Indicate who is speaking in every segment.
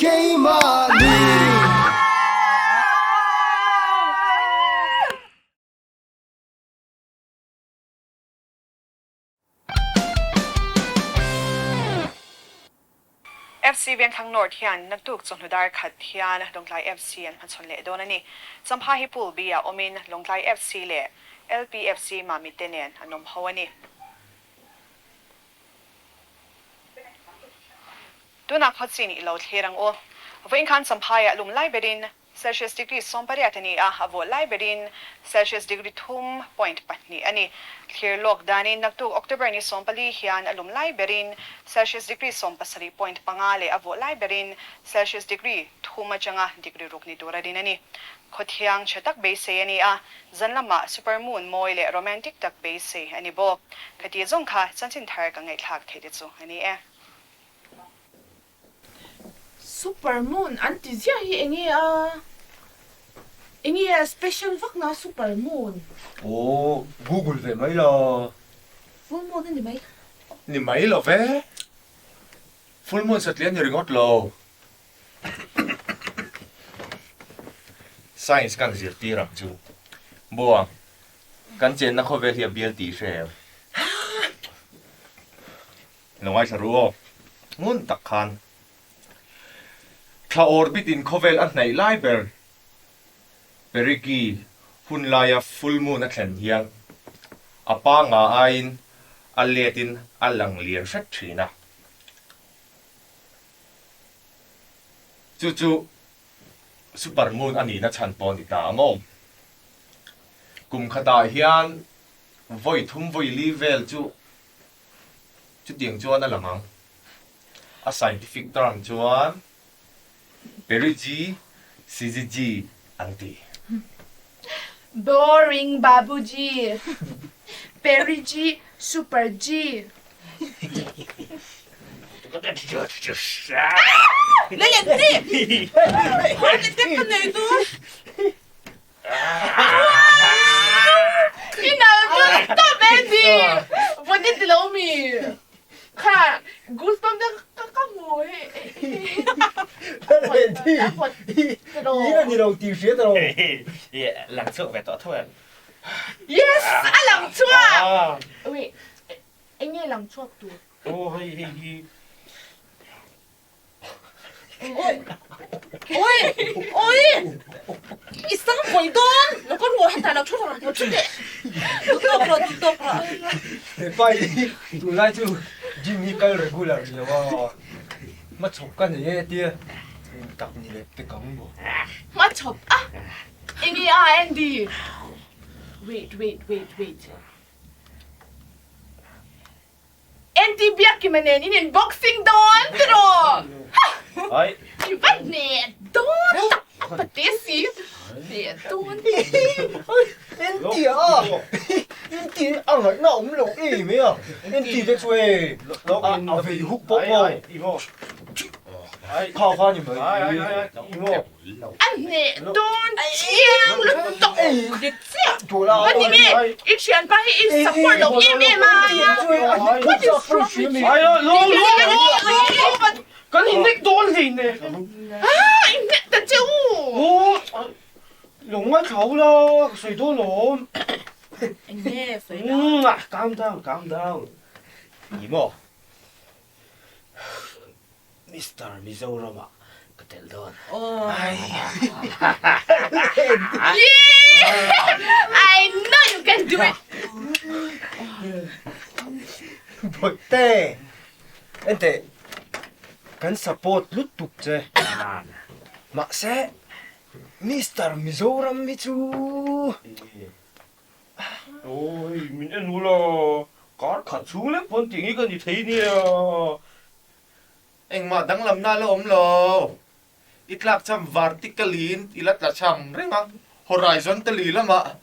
Speaker 1: Keimahni.
Speaker 2: FC Vengthlang North hian naktuk chawhnu dar khat hian Lawngtlai FC an hmachhawn leh dawn a ni. Champha hi Pool B ah awmin Lawngtlai FC leh LPFC Mamit te nen an awm ho a ni. Tunah khawchin i lo thlir ang u. Vawiin khan Champhaiah lum lai berin Celsius degree 18 a ni a, a vawh lai berin Celsius degree thum point pahnih a ni. Thlir lawk danin naktuk October ni 14 hian a lum lai berin Celsius degree 17 point panga leh a vawh lai berin Celsius degree thum atanga degree ruk ni tur a rin a ni. Khawthiang chhe tak beisei a ni a, zan lamah super moon mawi leh romantic tak beisei a ni bawk. Khati zawng kha chanchin thar ka ngaihthlak theih te chu a ni e.
Speaker 3: Super moon an ti ziah hi enge a? Enge a special vak na super moon?
Speaker 4: Aw, google ve mai la.
Speaker 3: Full moon a ni mai.
Speaker 5: Ni mai lo ve. Full moon satliah a ni ringawt lo. Science kan zirtir ang chu. Buang, kan chenna khawvel hi a bial tih hre em? Lo ngaithla ru aw. Ngun tak khan thla orbit in khawvel a hnaih lai ber Perigee hun laia full moon a thlen hian a panga aiin a let in a lang lian hret thin a. Chu chu super moon a nihna chhan pawh a ni ta ang aw. Kum khatah hian vawi thum vawi li vel chu Chutiang chuan a lang ang. A scientific term chuan Perigee syzygy an ti.
Speaker 3: Boring Babuji. Perigee super G. I nal lut tawp e ti vawt i ti lo mi kha goosebump te ka ka hmu hi
Speaker 4: I la ni lo tih hria ta lo.
Speaker 6: Lang chhuak ve tawh tho em?
Speaker 3: Yes a lang chhuak. Wait enge lang chhuak tur?
Speaker 6: Aw hei hei hi.
Speaker 3: Oi! Oi! I sang pawih dawn! Lo ka ruah hetah lo thu rawh, lo thu teh. Duh tawk rawh, duh tawk rawh.
Speaker 4: He pa hi tunlai chu gym hi kal regular ni lo a, hmachhawp ka nei e tia tak ni leh pek ang maw?
Speaker 3: Hmachhawp a? Enge a Andy? Wait, wait, wait, wait. Andy Biakima nen in in boxing dawn tiraw? Ha! I va hneh dawn tak a pate si hneh dawn.
Speaker 4: Andy a Andy a ngaihna awm lo em e a Andy te chu e a vei huk pawh maw kha kha ni mai.
Speaker 3: A hneh dawn chiang lutuk Ka ti nge i thianpa hi i support lo em em a What is wrong with you?
Speaker 6: Kan inhnek dawn hlei ne.
Speaker 3: Ah inhnek ta che u.
Speaker 6: Lo ngaithla u la ka sawi dawn lawm.
Speaker 3: Enge sawi dawn?
Speaker 6: Calm down calm down.
Speaker 5: Ni maw?
Speaker 6: Mister Mizoram ah ka tel dawn.
Speaker 3: I know you can do it.
Speaker 4: Bawihte, enteh kan support lutuk che. Mahse Mister Mizoram hi chu.
Speaker 6: Awi, min en ula, kar khat chhung lek pawn tih nge ka ni thei nia.
Speaker 5: Engmah danglamna la awm lo. I tlak cham vertically in i la tla cham reng a, horizontally lamah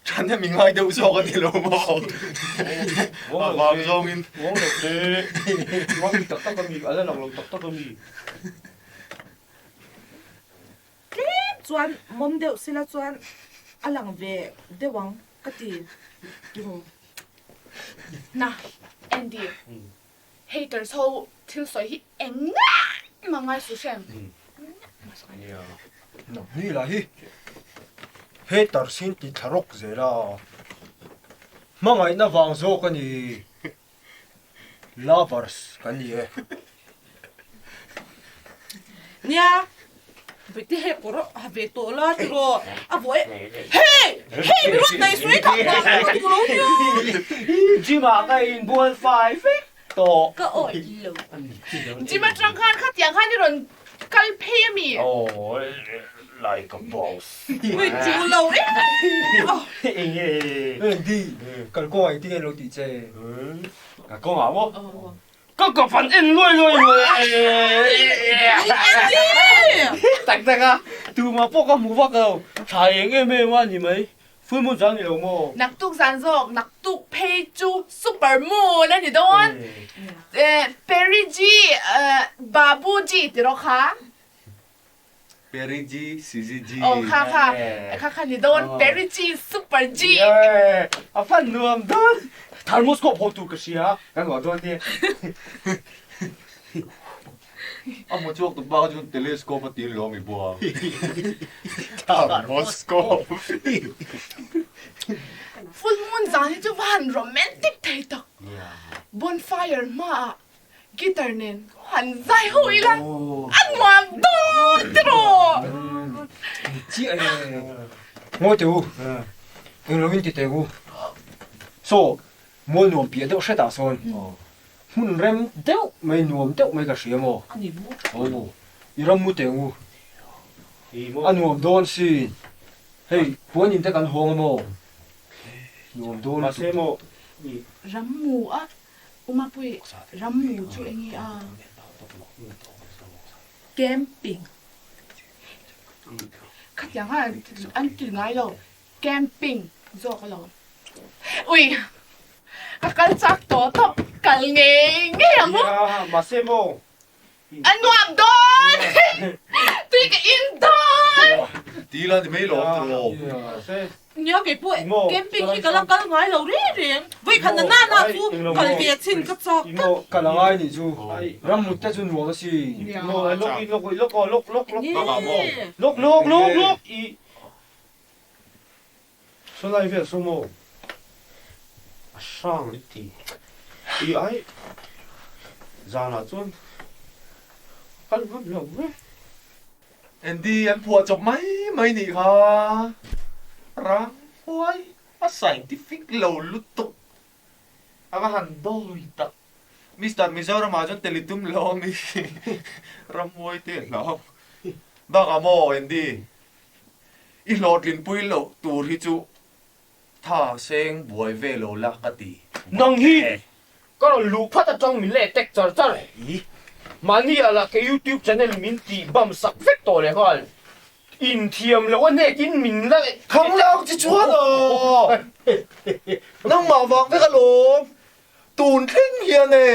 Speaker 5: than em i ngai deuh zawk a ni lo maw? A vang zawngin.
Speaker 6: Uang lo te, uang tak tak a mi, a la lang lo tak tak a mi.
Speaker 3: Tlem chuan mawm deuh sila chuan a lang ve deuh ang ka ti. Na, Andy, haters ho thil sawi hi engmah ngai suh hrem.
Speaker 4: Nangni lah hi haters hi ti thla rawk zel a, hmangaihna vang zawk a ni. Lovers kan ni e.
Speaker 3: Nia, Bete hei kawr a ve tawh la tiraw a vawi hei hei mi rawn nei sawi tak vang ka duh lo nia.
Speaker 6: Gym ah ka inbual fai vek tawh.
Speaker 3: Ka awih lo. Gym atang khan khatiang khan i rawn kal phei a mi?
Speaker 6: Aw like a boss.
Speaker 3: Ui chu lo em a.
Speaker 6: Enge?
Speaker 4: Andy, kalkawngah engtin nge an lo tih che?
Speaker 6: Kalkawngah maw? Ka kap an en luai luai luai tak tak a, tumah pawh ka hmu vak lo, tha eng em em a ni mai, full moon zan ni lo maw?
Speaker 3: Naktuk zan zawk, naktuk phei chu super moon a ni dawn, Perry G, Babu G ti rawh kha.
Speaker 5: Perry G, Sizi G.
Speaker 3: Aw kha kha, kha kha ni dawn, Perry G, Super G.
Speaker 6: A fan nuam dawn, thermoscope haw tur ka hria, kan uah dawn nia.
Speaker 5: A hmu chhuak tuk bak chuan telescope a tin lawm i bua. Thermoscope.
Speaker 3: Full moon zan hi chu va han romantic thei tak. Bonfire hmaah Guitar nen han zai ho ila a nuam dawn tiraw?
Speaker 4: Ni chiah e. Ngawi teh u, englo in ti teh u. Saw, mual nuam piah deuh hretah sawn hmun rem deuh mai nuam deuh mai ka hria maw? Aw, i ram mu teh u. A nuam dawn sin. Hei, puan in te kan hawng a maw? Nuam dawn lutuk.
Speaker 3: Ram mu a U Mapui, rammu chu eng nge a? Camping. Khatiang khan an ti ngai lo, camping zawk alawm. Ui, ka kal chak tawh tawp, kal ngei ngei ang u.
Speaker 6: Nia, mahse maw?
Speaker 3: A nuam dawn! Tui ka in dawn!
Speaker 5: Ti la ni mai lawm tiraw?
Speaker 3: Nia kei pawh camping hi ka la kal ngai lo reng reng. Vawikhat na nana chu kal ve chin ka chak tlat.
Speaker 4: Kal a ngai nih chu. Rammut te chu nuam a si.
Speaker 6: Saw lai vel saw maw? A hrang i ti. I ai zanah chuan kal ngam lo ve.
Speaker 5: Andy an phuah chawp mai mai nih kha. Rang huai a scientific lo lutuk. A va han dawi tak. Mister Mizoram ah chuan teli tum lo ami ramhuai te a hlau. Bakah maw Andy I hlawhtlinpui loh tur hi chu tha seng buai ve lo la ka ti.
Speaker 6: Nang hi ka rawn luh phat atang min leh tek char char. Mahni ah lah ka youtube channel min tih bam sak vek tawh leh nghal. Inthiam loh a hnek in min la leh.
Speaker 5: Khang lak chi chuan aw! Nangmah vang vek alawm. Tun thleng hian e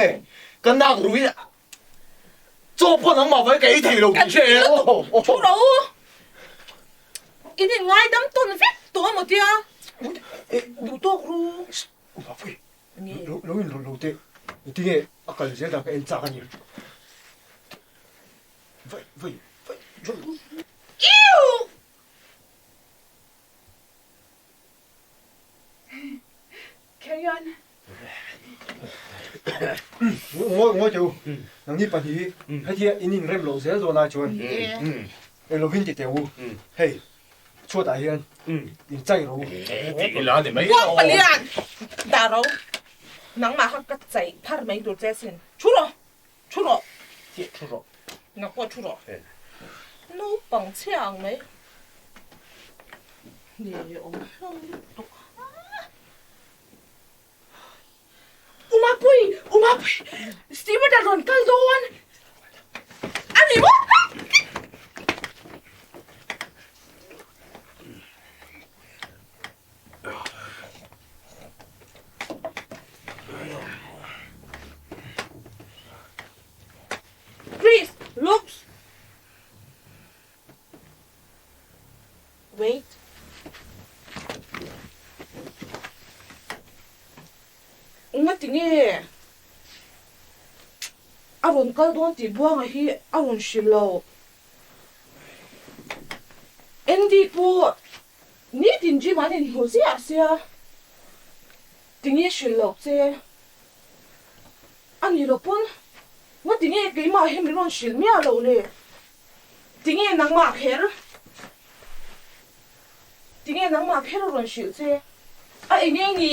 Speaker 5: ka nak rui Chaw pawh nangmah vai ka ei thei lo tih hre e.
Speaker 3: Thu ro u. In in ngaidam tawn vek tawh emaw tia? Duh tawk ru.
Speaker 4: Mafui, lo in rawlh lo teh. Engtinge a kal zel dan ka en chak a ni. Vai, vai, vai, vai.
Speaker 3: Iu! Carry on.
Speaker 4: Ngawi ngawi teh u, nangni pahnih hi hetia in inrem loh zel dawn ai chuan eng lovin ti teh u, hei chhuatah hian in chai ro u.
Speaker 3: Buang palian dah ro, nangmah kha ka chai thar mai tur che sin, thu rawh, thu rawh,
Speaker 6: thu rawh,
Speaker 3: nang pawh thu rawh, naupang chhia ang mai, nge awm hlawm lutuk. U Mapui! U Mapui! Steward a rawn kal dawn! A ni maw? Chris, looks! Wait. Ngati nge a rawn kal dawn tih Buanga hi a rawn hrilh lo. Andy pawh nitin gym an inhmu ziah sia, tinge hrilh loh che? A ni lo pawn, ngatinge keimah hi min rawn hrilh miah loh le? Tinge nangmah kher? Tinge nangmah kher a rawn hrilh che? A eng nge ni?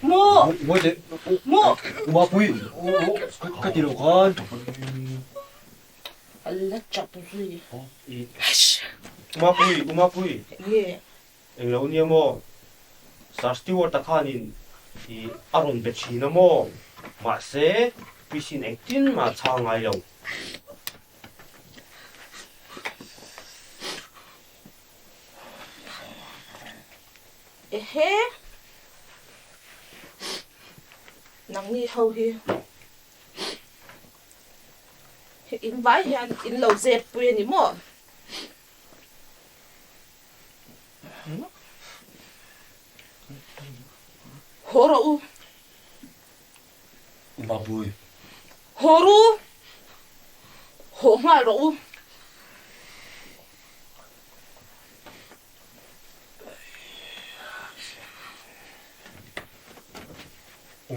Speaker 3: Maw?
Speaker 4: Ngawi teh,
Speaker 3: Maw?
Speaker 4: Mapui, ka ti loh khan.
Speaker 3: A la chap zui.
Speaker 6: Mapui, U Mapui.
Speaker 3: Enge?
Speaker 6: Englo nia maw? Sir Stewart-a khanin i a rawn be thin a maw? Mahse, Christine engtin mah a chhang ngai lo.
Speaker 3: Ehe! Nangni ho hi in vai hian in lo zep pui a ni maw? Haw rawh u.
Speaker 5: Mapui.
Speaker 3: Haw ru. Haw nghal rawh u.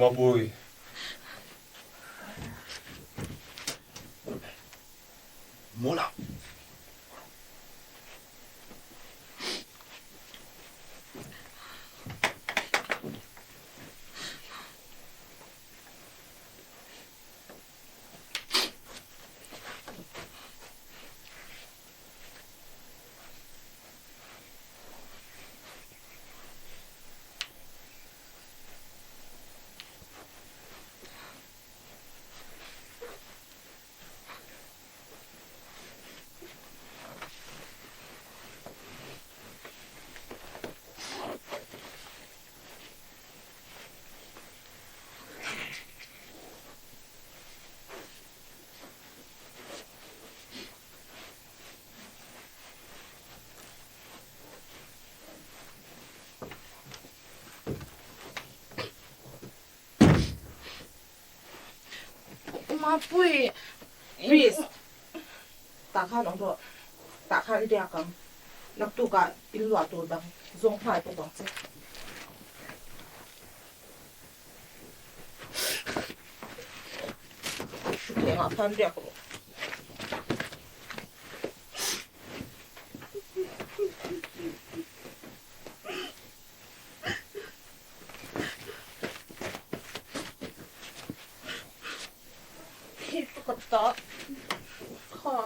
Speaker 5: Mapui. Mawla.
Speaker 3: Mapui, please tah khan awm rawh, tah khan i riak ang, naktukah in luah tur dang zawng nghal bawk ang che. Thuthlengah khan riak rawh. Hei chu ka ta kha.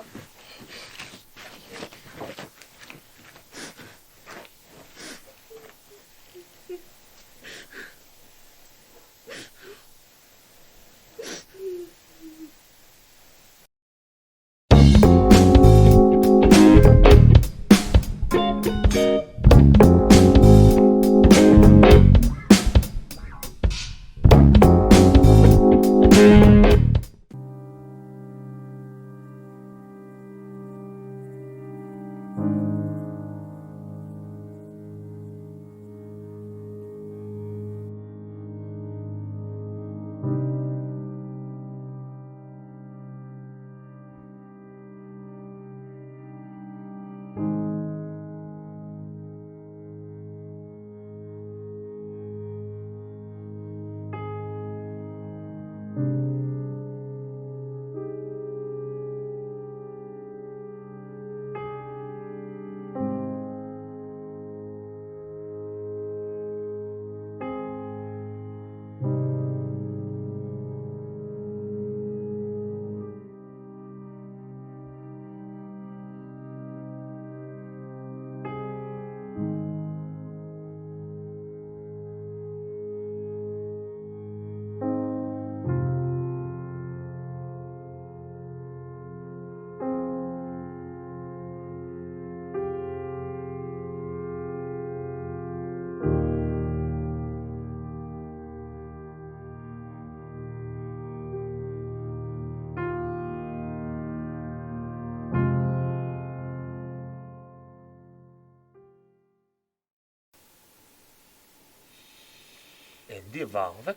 Speaker 6: Andy vang vek.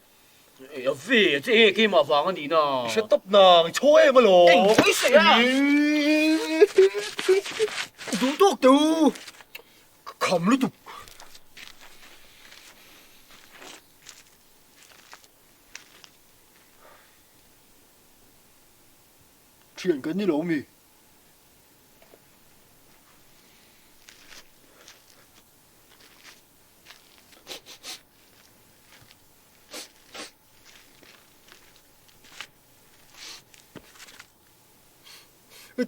Speaker 6: E a ve che e keimah vang a nih na.
Speaker 5: I hre tawp nang, i chhaw em alawm.
Speaker 6: Eng sawi sawi a.
Speaker 4: Duh tawk teh u. kham lutuk. Thian kan ni lo mi?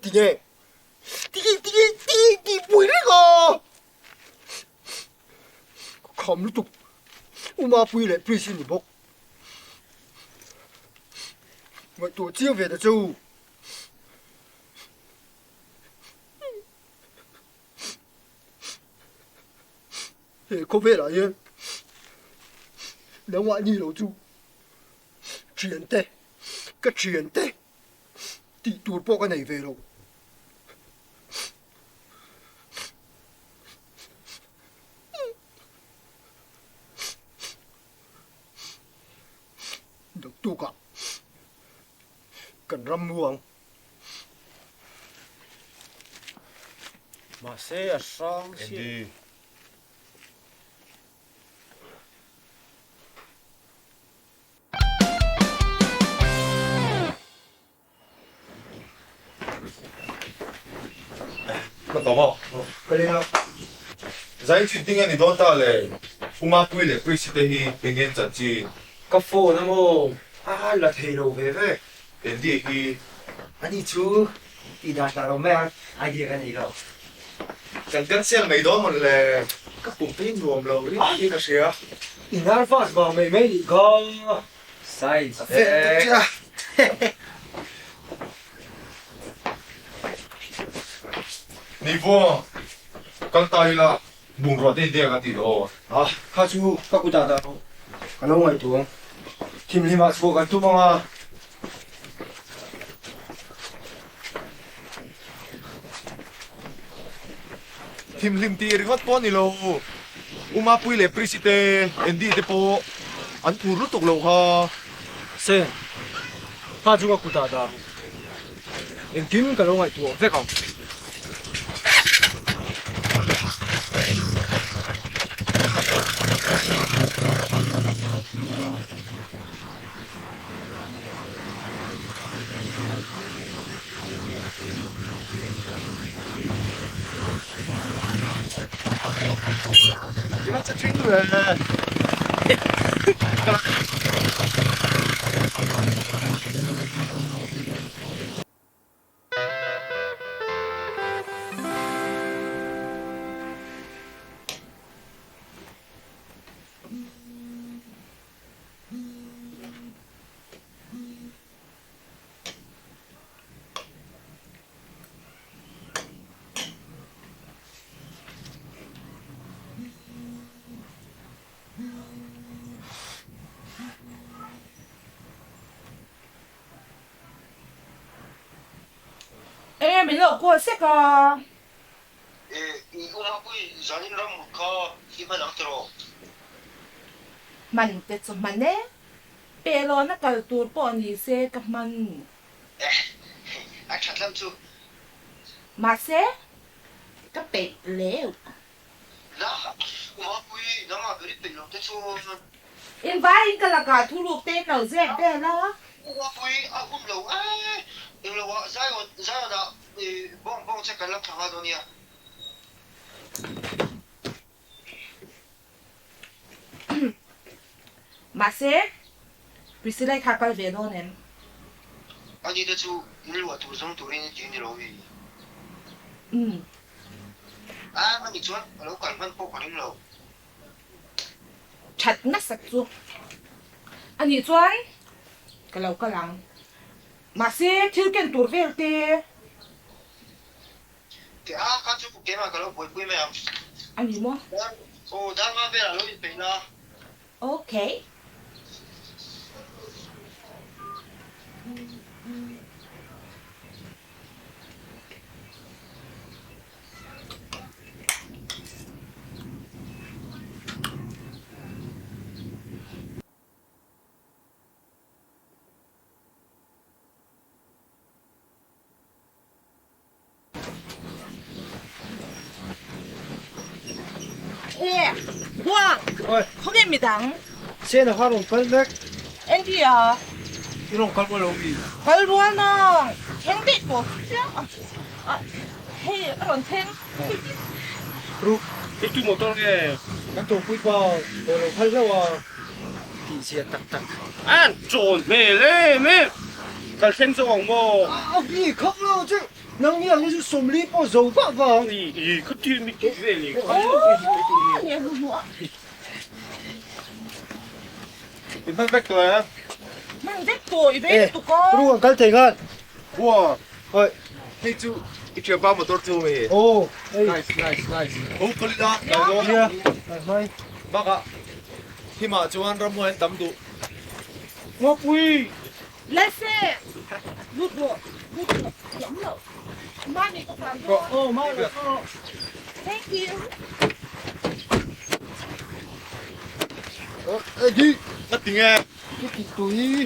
Speaker 4: Tinge? Tinge tinge tinge tih pui reng a! Ka kham lutuk. U Mapui leh Pris i ni bawk. Ngaihtuah chiang ve ta che u. He khawvelah hian nangmah ni lo chu thiante ka thiante tih tur pawh ka nei ve lo. Naktukah kan ram mu ang.
Speaker 6: Mahse a hrang si.
Speaker 5: Andy. Ka tawm a.
Speaker 4: Ka leng a.
Speaker 5: Zai chin tinge ni dawn ta le? U Mapui leh Prissy te hi eng nge an chanchin?
Speaker 4: Ka phone a maw? A la thei lo ve ve.
Speaker 5: Andy hi.
Speaker 4: Ani chu tih dan tah lo mai a, idea ka nei lo.
Speaker 5: Kan cancel mai dawn mawn le? Ka pum phei nuam lo riau hi ka hria.
Speaker 4: I nervous vang mai mai nih kha. Science fact.
Speaker 5: Ni vuang, kal ta ila bungrua te india ka ti aw.
Speaker 4: A, kha chu ka kutah dah rawh. Ka lo ngaihtuah ang. Thimhlimah chhuah kan tum ang a.
Speaker 5: Thimhlim tih ringawt pawh a ni lo. U Mapui leh Prissy te, Andy te pawh an phur lutuk lo kha.
Speaker 4: Se, kha chu ka kutah dah rawh. Engkim ka lo ngaihtuah vek ang.
Speaker 3: Enge min lo call sek a?
Speaker 1: I umapui zanin ram kha i hman ang tiraw?
Speaker 3: Hman te chu hman e. Pehlawn a kal tur pawh ni se ka hman.
Speaker 1: Eh, a that lam chu.
Speaker 3: Mahse, ka peih leu.
Speaker 1: La, umapui nangah ber i peih lo te chuan.
Speaker 3: Invaiin ka lakah thuruk te in lo zep vel a.
Speaker 1: Umapui a hun lo e, englo ah Zion, Zion ah bawng bawng che kan la thla nghal dawn nia.
Speaker 3: Mahse, Priscilla-i kha a kal ve dawn em?
Speaker 1: Ani te chu in luah tur zawng turin i ti ni lo hi.
Speaker 3: Umm.
Speaker 1: A, ani chuan a lo kal hman pawh ka ring lo.
Speaker 3: That nasa chu a nih chuan ka lo kal ang. Mahse, thil ken tur vel te.
Speaker 1: Ke a, kha chu keimah ka lo buaipui mai ang.
Speaker 3: A ni maw?
Speaker 1: Dar, aw, dar nga velah lo inpeih la.
Speaker 3: Okay. Buang! Khawnge midang?
Speaker 4: Sena kha rawn kal mek.
Speaker 3: Andy a?
Speaker 4: I rawn kal rual lo mi?
Speaker 3: Kal rual na, thleng daih tawh chiang a. Hei a rawn thleng.
Speaker 4: Ru, i tu motor nge? Kan tawpui pa haw lo phal hlauh a tih zia tak tak.
Speaker 6: An chawn hmel em em. Kal thleng zawk ang maw?
Speaker 4: A vi khak lo che. Nang ni ang hi chu 40 pawh zo vah vang.
Speaker 6: I khatin mi tih vel i.
Speaker 5: I hman vek tawh em?
Speaker 3: Hman vek tawh i rei lutuk a.
Speaker 4: Ru an kal thei nghal.
Speaker 5: Hua.
Speaker 4: Oi.
Speaker 5: Hei chu i thianpa motor chu mi.
Speaker 4: Aw. Hei.
Speaker 5: Nice nice nice. Ho kal ila.
Speaker 4: Nia. Mai.
Speaker 5: Bakah thimah chuan ramhuai an tam duh.
Speaker 6: Ngawpui.
Speaker 3: Lese. Lut rawh. Lut rawh. Thiam lo. Mami ka tlan dawn.
Speaker 4: Aw mami.
Speaker 3: Thank you.
Speaker 5: Egi, ka ti nge?
Speaker 4: Ka ti tui.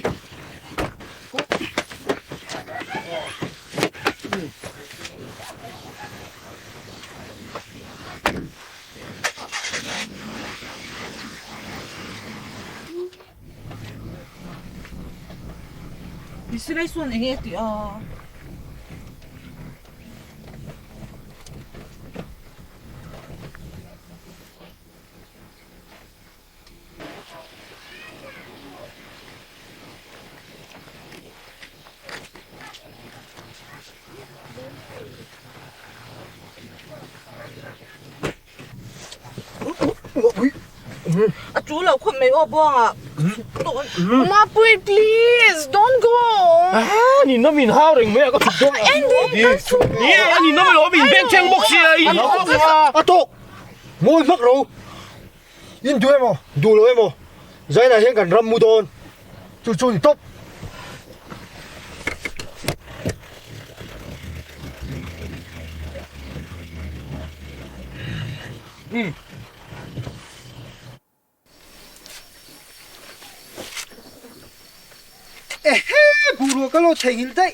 Speaker 3: Misilai sawn eng nge tih a? A tu lo khawp mai aw buangah
Speaker 2: Mapui please don't go
Speaker 6: Ah ni na min hau reng mai a ka thut dawn
Speaker 2: Andy kan chhung
Speaker 6: Ni a ni na mai lo min beng cheng bawk sia i
Speaker 4: A tawk Ngawi hmak ro In duh emaw duh lo emaw Zainah hian kan ram mu dawn chu chu ni tawp. Ehe buhruah ka lo theihnghilh daih.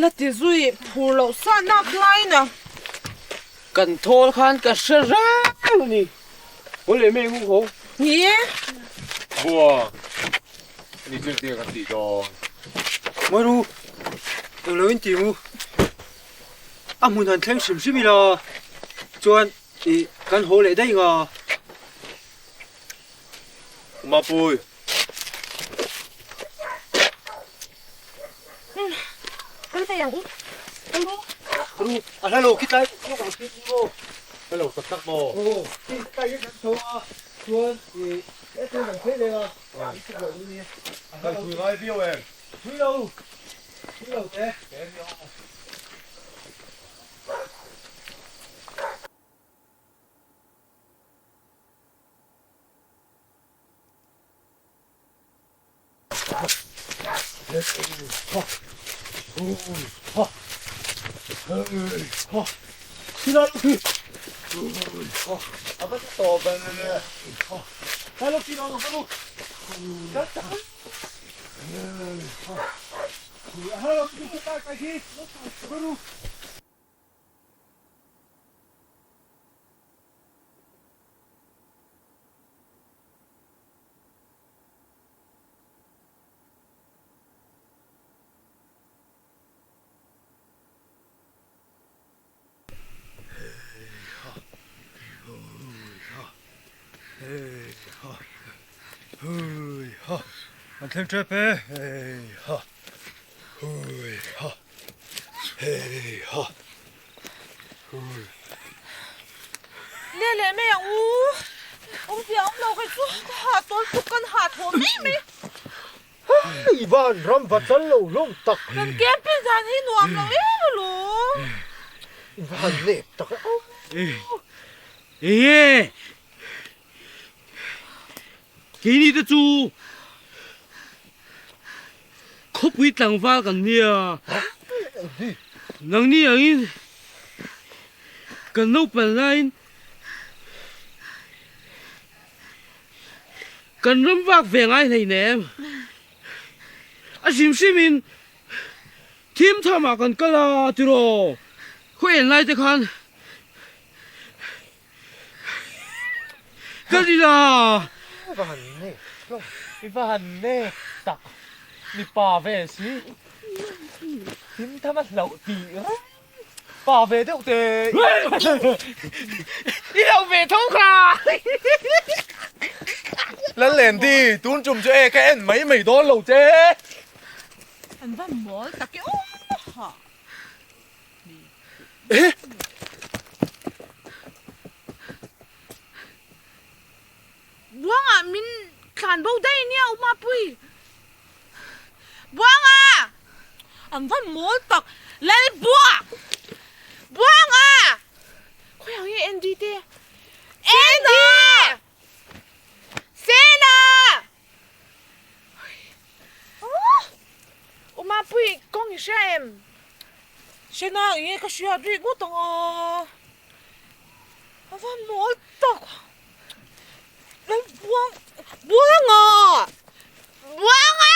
Speaker 3: La ti zui phur loh sa nak lain a.
Speaker 6: Kan thawl khan ka hre reng a ni. Haw leh mai ngu ho.
Speaker 3: Ni e.
Speaker 5: Bua, ni chu engtin kan tih dawn?
Speaker 4: Mawi ru, englo in ti ngu. A hmun han thleng hrim hrim ila chuan ih kan haw leh daih nga.
Speaker 5: Mapui.
Speaker 3: Kal ve ang u. Kal ru.
Speaker 4: Ru, a hla lo khi tlai lawk ang khi maw.
Speaker 5: Hla lo tak tak maw.
Speaker 4: Aw, khi tlai hi kan tho a, chuan ih he kan phei leng a, i chhuk loh ni.
Speaker 5: Kal thui ngai viau em?
Speaker 4: Thui lo, thui lo te. An thleng tep e, hei ha, hui ha, hei ha, hui.
Speaker 3: Le leh mai ang u, awmzia awm lo kei chu ka hah tawl tuk kan hah thaw mai mai.
Speaker 4: Hei van ram va chal lo hlawm tak.
Speaker 3: Kan camping dan hi nuam lo em alawm.
Speaker 4: I va han nep tak e aw.
Speaker 6: Enge keini te chu khawpui tlangval kan nia. Nangni angin kan naupang laiin kan ram vak ve ngai hleinem. A hrim hrimin thim thamah kan kal a tiraw khaw en lai te khan.
Speaker 5: Ka ni la!
Speaker 4: I va han nek hlawm, i va han nek tak, mipa ve si, thim tham a hlauh tih reng, pa ve deuh te
Speaker 6: i lo ve tho kha!
Speaker 5: Lallendi, tun tum chu e ka en mai mai dawn lo che!
Speaker 3: An va mawl tak e aw ha!
Speaker 5: Eh!
Speaker 3: Buanga min thlan bo daih nia u Mapui. Buanga! An va mawl tak Lalbua! Buanga! Khawiah nge Andy te? Andy! Sena! U Mapui kawng i hria em? Sena enge ka hriat rih ngawt ang a. A va mawl tak. Buang Buanga! Buanga!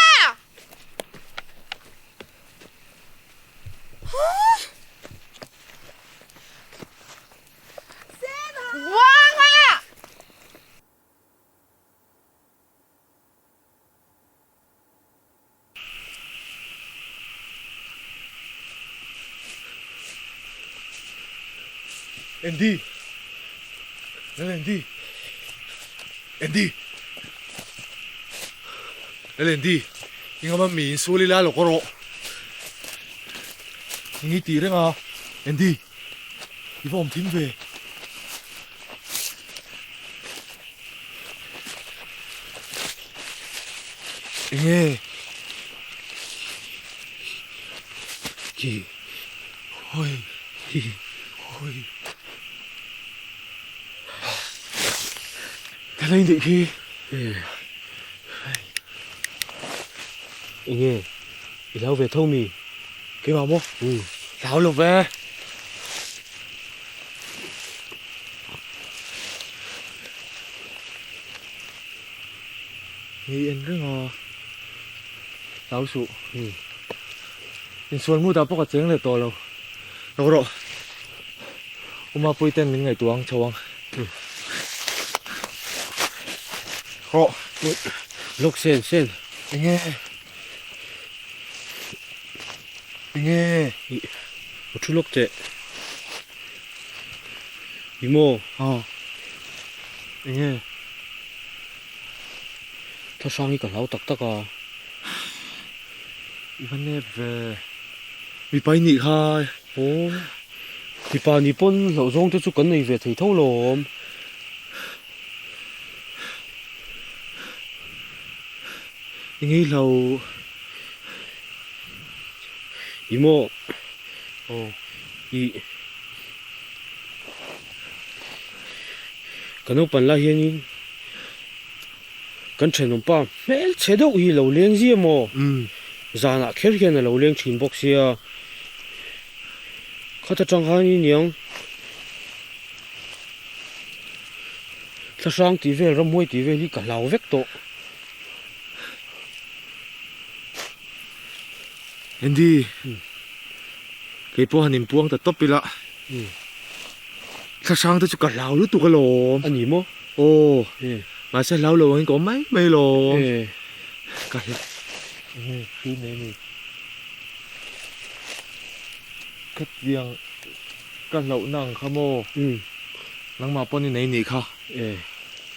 Speaker 3: Buanga!
Speaker 5: Andy! Lal Andy! Andy! Lal Andy! I ngam a mi in sul ila lawk rawh. Eng i tih reng a? Andy! I va awm thim ve. Enge? Ki Hawi hi hawi Thalai nih khi
Speaker 6: Enge i hlau ve tho mi?
Speaker 5: Keimah maw? Hlau lo ve. Ni en reng a, hlau suh. Insual hmu dah pawh ka cheng leh tawh lo. Lo rawh. U Mapui ten min ngaihtuah ang chho ang. Rawh.
Speaker 6: Lawk sen sen.
Speaker 5: Enge? Enge?
Speaker 6: Ih, ka thu lawk teh. I maw?
Speaker 5: Ha. Enge?
Speaker 6: Thlahrang hi ka hlau tak tak a.
Speaker 5: I va nep ve. Mipa i nih kha.
Speaker 6: Aw. Mipa nih pawn hlauh zawng te chu kan nei ve thei tho lawm.
Speaker 5: I ngei hlau.
Speaker 6: I maw? Aw. I. Ka naupan lai hianin kan thenawm pa hmelchhe deuh hi lo leng zia maw? Zanah kher hian a lo leng thin bawk sia. Khat atang khan i niang thlahrang tih vel ramhuai tih vel hi ka hlau vek tawh.
Speaker 5: Andy, kei pawh han inpuang ta tawp ila. Thlahrang te chu ka hlau lutuk alawm.
Speaker 6: A ni maw?
Speaker 5: Aw, mahse hlau lo angin ka awm mai mai alawm. Ka hlau. Enge thil nei ni? Khatiang ka hlauhna ang kha maw? Nangmah pawn i nei nih kha.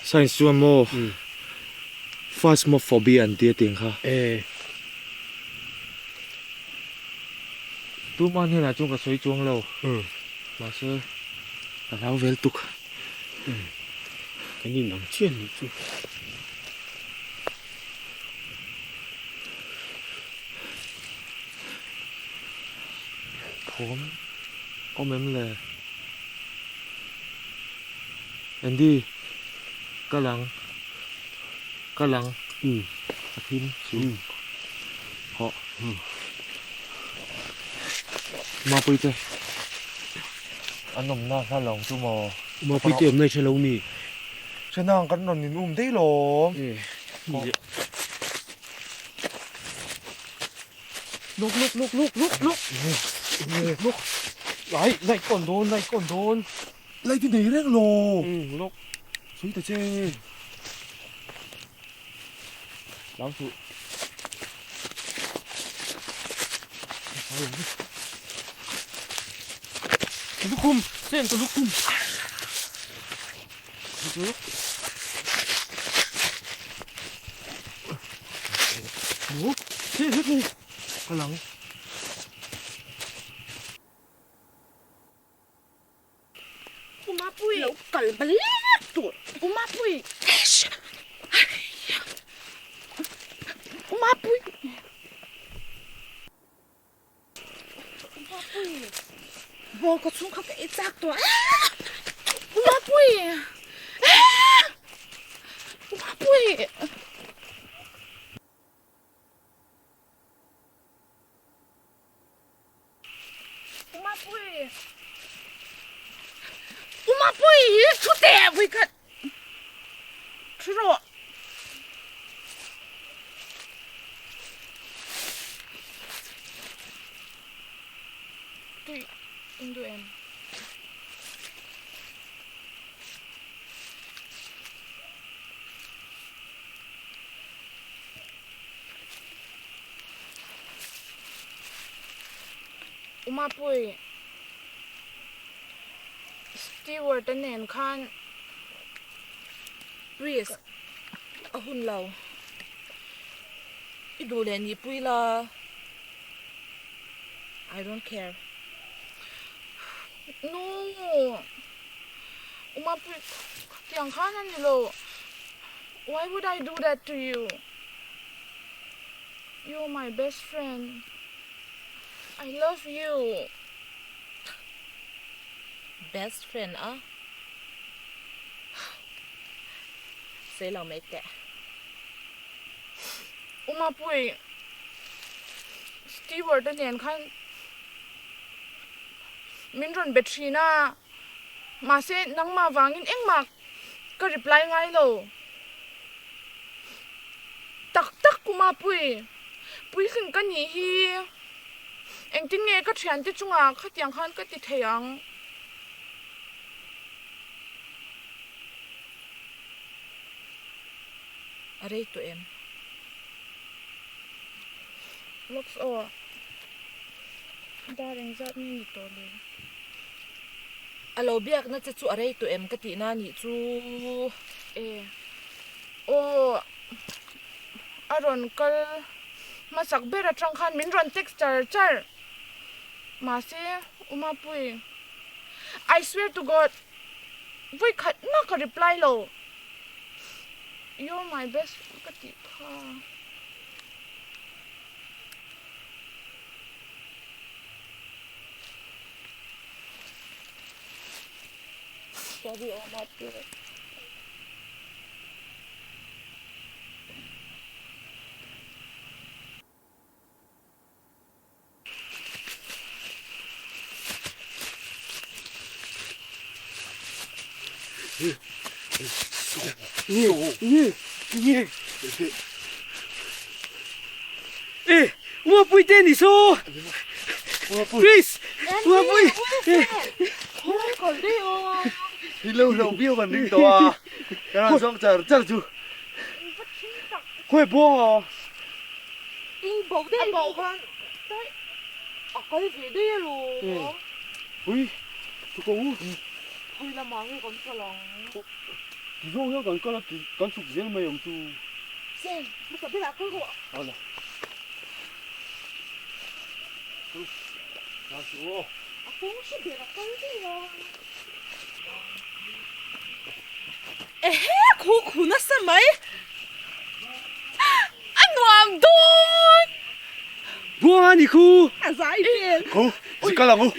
Speaker 5: Science chuan maw? Phasmophobia an tia tih ang kha. Tumah hnenah chuan ka sawi chuang lo. Mahse, ka hlau vel tuk.
Speaker 6: Kan in ang chiah nih chu.
Speaker 5: Thawm awm em le? Andy, ka lang. Ka lang. A thim chu. Hawh. Mapui te an awmna hla lo ang chu maw?
Speaker 6: Mapui te awmna i hre lo mi?
Speaker 5: Hre nang kan rawn in um daih lawm.
Speaker 6: Luk luk luk luk luk luk. Luk. Ai, light on dawn, light on dawn.
Speaker 5: Light i nei reng lo.
Speaker 6: Luk.
Speaker 7: Sawi ta che. Hlau suh. Lukhum, sen ka lukhum. Ka lang.
Speaker 3: Umapui lo kal balek tur. Umapui. Umapui. Umapui. Bawng ka chhung kha ka ei chak tawh. Umapui. Umapui. Umapui. Umapui hi thu teh vui khat. Thu rawh. Tui in duh em? Umapui, Stewart a nen khan risk a hun lo. I duh leh nihpui la, I don't care. Nu, Umapui, khatiang khan a ni lo. Why would I do that to you? You're my best friend. I love you. Best friend a? Sawi lo mai teh. Umapui, Stewart a nen khan min rawn be thin a, mahse nangmah vangin engmah ka reply ngai lo. Tak tak Kumapui, puitling ka nih hi engtin nge ka thiante chungah khatiang khan ka ti thei ang? A rei tawh em? Looks aw, dar engzat nge ni tawh le? A lo biakna che chu a rei tawh em ka tihna a nih chu. E. Aw, a rawn kal hmasak ber atang khan min rawn text char char. Mahse, Umapui, I swear to God, vawi khat mah ka reply lo. You're my best ka tih kha. Sorry aw Mapui.
Speaker 6: E, Umapui te ni so. Please, Umapui.
Speaker 7: Hi lo lo biau kan ring tawh a, kan han zawng char char chu.
Speaker 6: Khawi buang a.
Speaker 3: In bo daih a bo khan daih a kal ve daih a lo.
Speaker 7: Ui, chu ko u.
Speaker 3: Khawi lamah nge kan kal ang?
Speaker 7: Ti zawng hian kan kal a, kan chhuk zel mai ang chu.
Speaker 3: Zen, hmasa berah kal rawh.
Speaker 7: Hala.
Speaker 3: A kawng hre ber a kal daih a. Ehe, khu khu nasa mai. A nuam dawn.
Speaker 6: Buang a ni khu.
Speaker 3: A zai vel.
Speaker 7: Khu, zi kal ang u.